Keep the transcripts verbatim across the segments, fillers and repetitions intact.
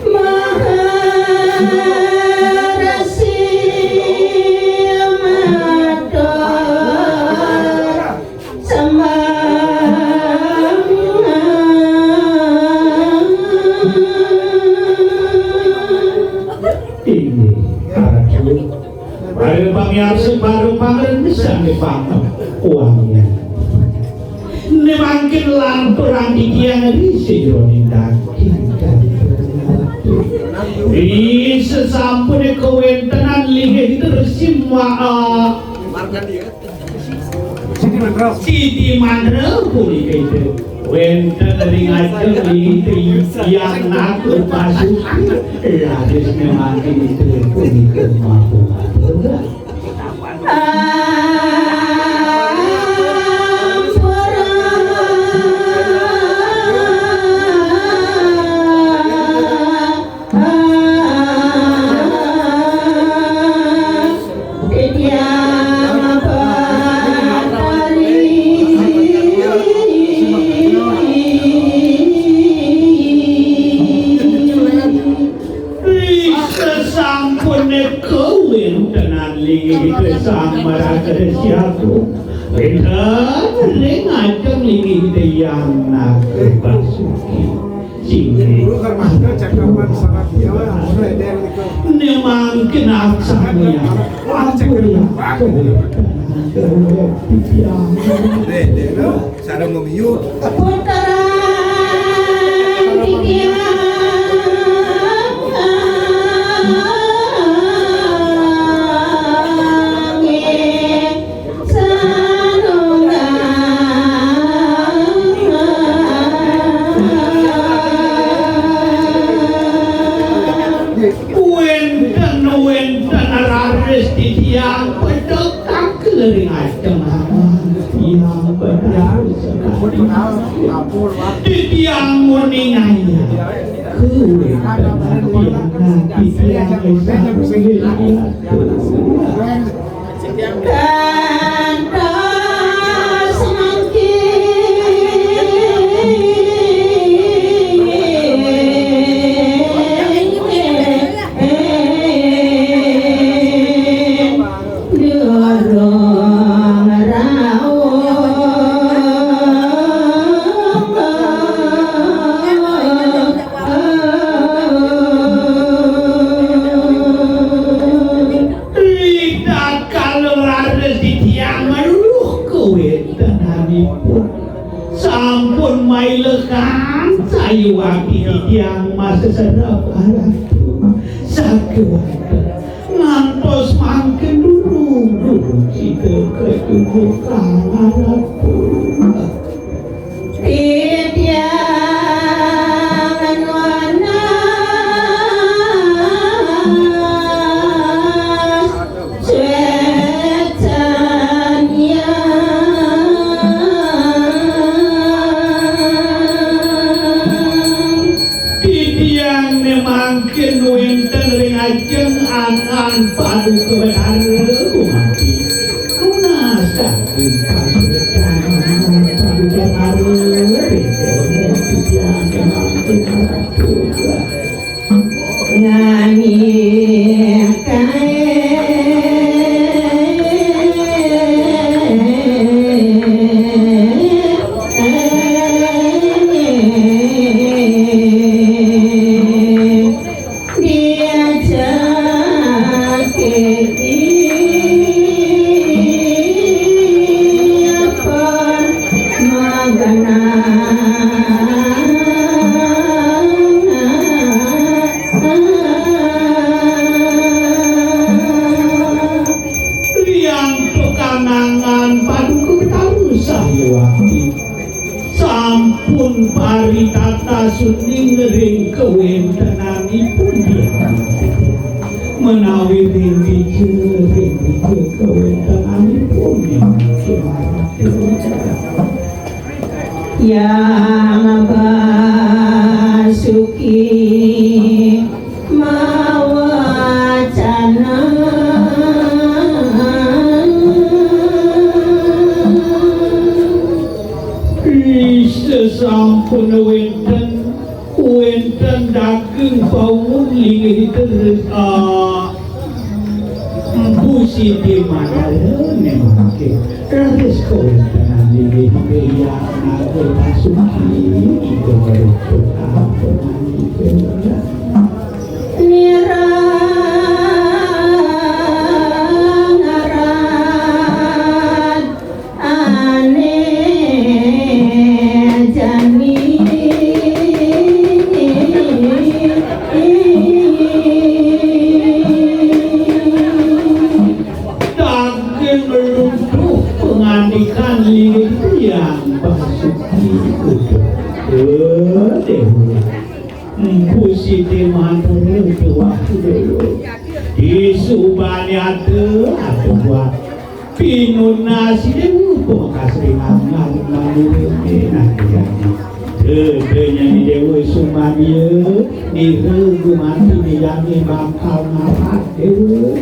Maharesi matur sembah. Inggih, Ratu. Para pamiarsa, para pangrenesan di pangwangian. Né mangkin lanturang titiang ri sajeroning daging. Ri sesampuné kawéntenan linggih Resi Ma-, Sidi Mandra punika itu. Wénten ring ajeng linggih Hyang Naga Basuki. Raris né mangkin itu punika matur. Ampura. Titiang patari. Ri sesampuné kawéntenan linggih Sang Maraga Resi Agung. Wénten ring ajeng linggih Hyang Naga Basuki. Inggih. Guru Karmanda cakapan sangat dia, ora éder niku. Né mangkin aksami ya. Ampun ya. Dek, dek, lo, sareng memiu. Putaran titiang. Wénten, wénten raris titiang pedhot tangkil ring ajeng Rama. Titiang pedhot titiang nguningaya. Kuwénten titiang, titiang Ritatkala raris titiang meluluh kawéntenanipun, sampun mailehan sayuwakti titiang maseserep Ratu. Sakéwanten ngantos mangkin durung-durung sida ketubuh Ratu. Titiang nunas swécan hyang. Titiang né mangkin wénten ring ajeng angan Paduka Betara Gumati. Nunas daging pasuécan Paduka Betara ring titiang né mangkin. Nani kae. Diajake iya pun magana. Riantuk kanangan Paduka Betara Sahyawati. Sampun paritata suning ring kawéntenanipun biang. Menawi ring dija, ring dija kawéntenanipun biang. Yang Basuki mawacana. Ih, sasampun wénten Wénten daging paungun linggih ida, ah, Mpu Siti Mantara nggih mangke. Raris kawéntenan linggih ida Hyang Naga Basuki, ida merupakan pemanis. Nira ngaran Ane jani. Daging ngluntuh pangandikan linggih Hyang Basuki. Aduh. Mpu Siti Mantara tuah dewa. Disubane ada, ada buat pinunas dewa, pamekas rinangan manurune nanti. Dedenya ni dewa sumania, nira gumanti ni jani bakal ngarat dewa.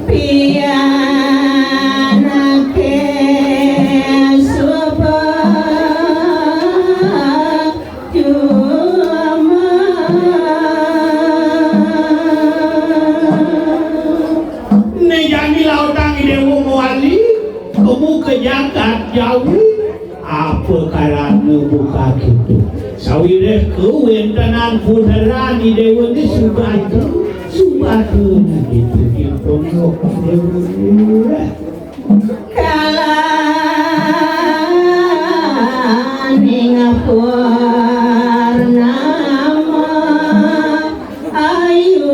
Pianake suba Cuma ne jani lautang Dewa mawali, kamu ke jagat Jawi, apa karana buka kitu? Sawiréh kawentenan putra ni Dewa ni Subatu, Subatu ni kitu di pondok Dewa. Kalaning purnama ayu.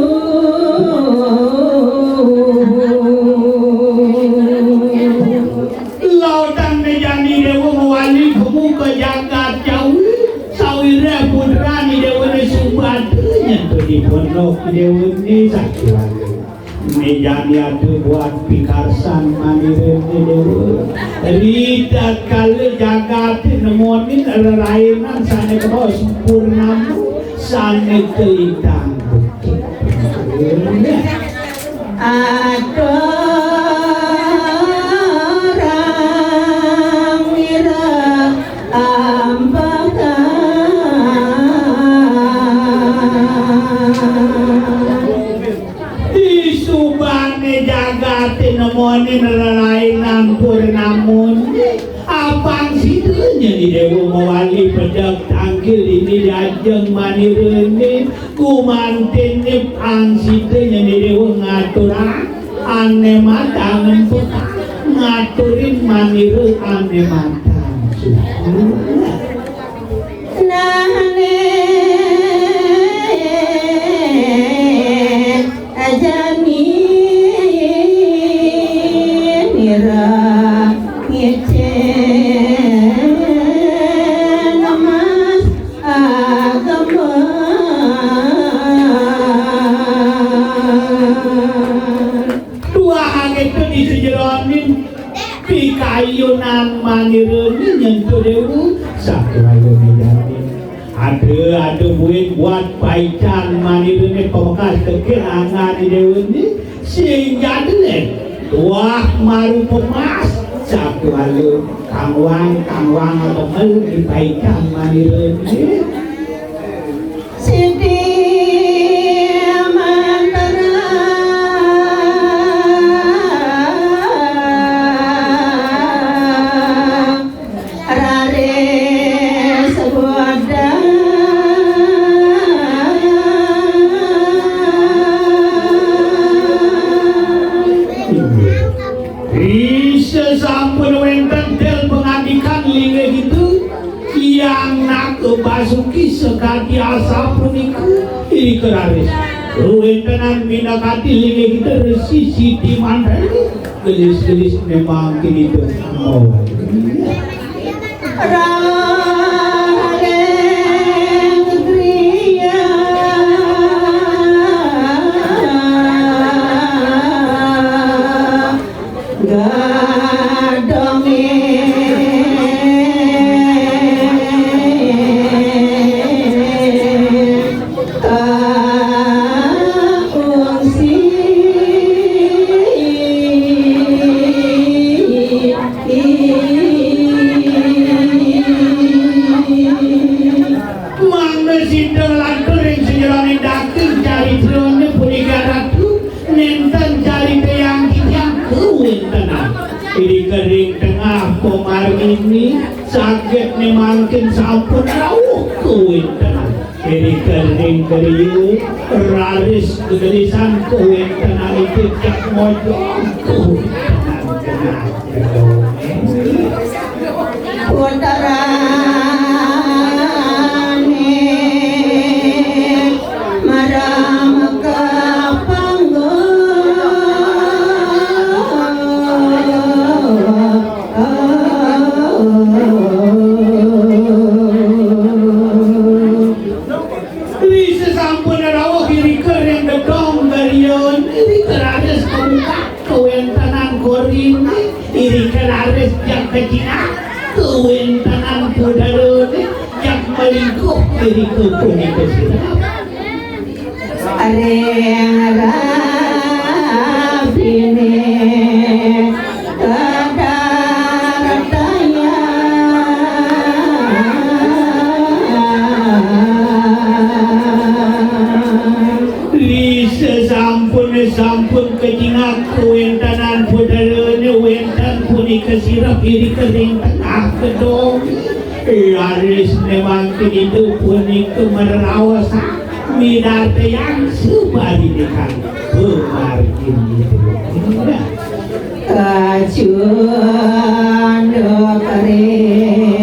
Lautang ne jani Dewa mawali pemuka jagat Jawi, sawiréh putra ni Dewa ne Subatu nyentuh di pondok Dewa ne satu. Mejani ada buat pikarsan manira ni dewa. Ritatkala jagat nemonin rerainan sane kabaos purnama, sane kalintang bukit. Aturang mira ambakan. Disubane jagate nemonin rerainan purnamane, apang sida nyeni Dewa mawali pedek tangkil dini diajeng manirane, gumantinne pang sida nyeni Dewa ngaturang ane matang empekang, ngaturin manira ane matang suku. Nahane jani nira ngicen mas agama. Tuah angin di sejeroning pikayunan manirane nyentuh dewa, sakuayo medane. Ada, ada buin buat paican manirane pamekas tekil angane dewa ni, sing jadine. Tuah maru pemas, sakuayo kangwang, kangwang ada mel di paican manirane. Siti Mantara raris sabodang. Ri sasampun wenten tel pangandikan linggih itu, Hyang Naga Basuki sakadi asapunika, irika raris. Kawentenan minakadi linggih itu Resi Siti Mantara, gelis-gelis memang kinito. Oh. Raring griya. Gadonge kaungsi. Saged mangkin sampun rawuh kawéntenan. Iri kering keriyu, raris gelisang kawéntenan ipun jak mojong kawéntenan genah. Putrané maram ka panggung. Ri sasampun rauh irika ring gedong griya, irika raris kabukak kawéntenan koriné, irika raris jak kacingak kawéntenan pudarané, jak malingkuh irika punika sirep. Ring rabiné kadartayang. Ri sasampun, sampun kacingak kawéntenan pudarané wénten punika sirep irika ring tengah gedong. Raris mangkin Ida punika maraosan midartayang sabarinikan pamargin Ida. Kacunduk ring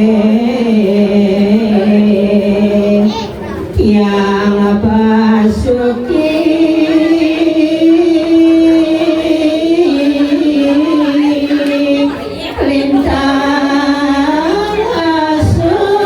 Hyang Basuki lintang asung.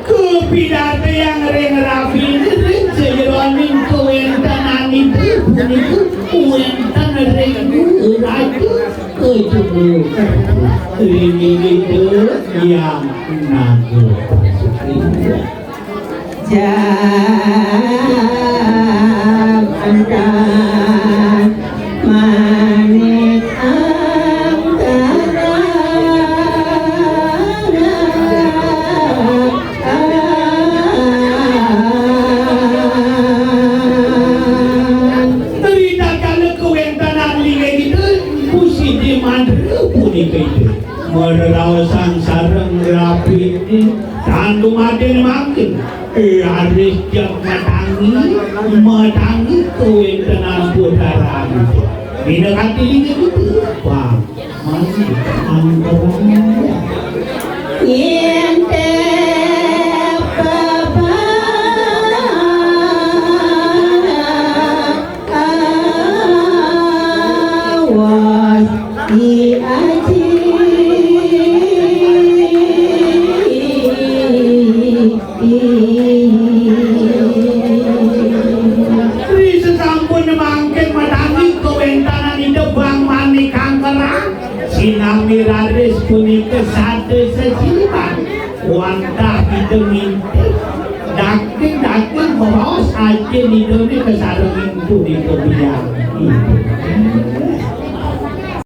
Kapidartayang ring rabiné ring sajeroning kawéntenan Ida punika wénten ring Raja Kajengga ring Ida Hyang Naga Basuki. Jabatan manik angkara. Ritatkala kawéntenan linggih Ida, Pusidé Mandra punika Ida mararaosan sareng rabiné, tan dumadin mangkin, raris jak matangi, matangi kawéntenan pudarané. Minakadi linggih Ida, Bang. Yén té pepawas di aji. Ri sasampun mangkin madangi kawéntenan Ida Bang Manik Angkara, sinami raris punika sada sesilipan wantah Ida ngintip. Daging-daging mabaos ajin Idané kasarengin punika biang.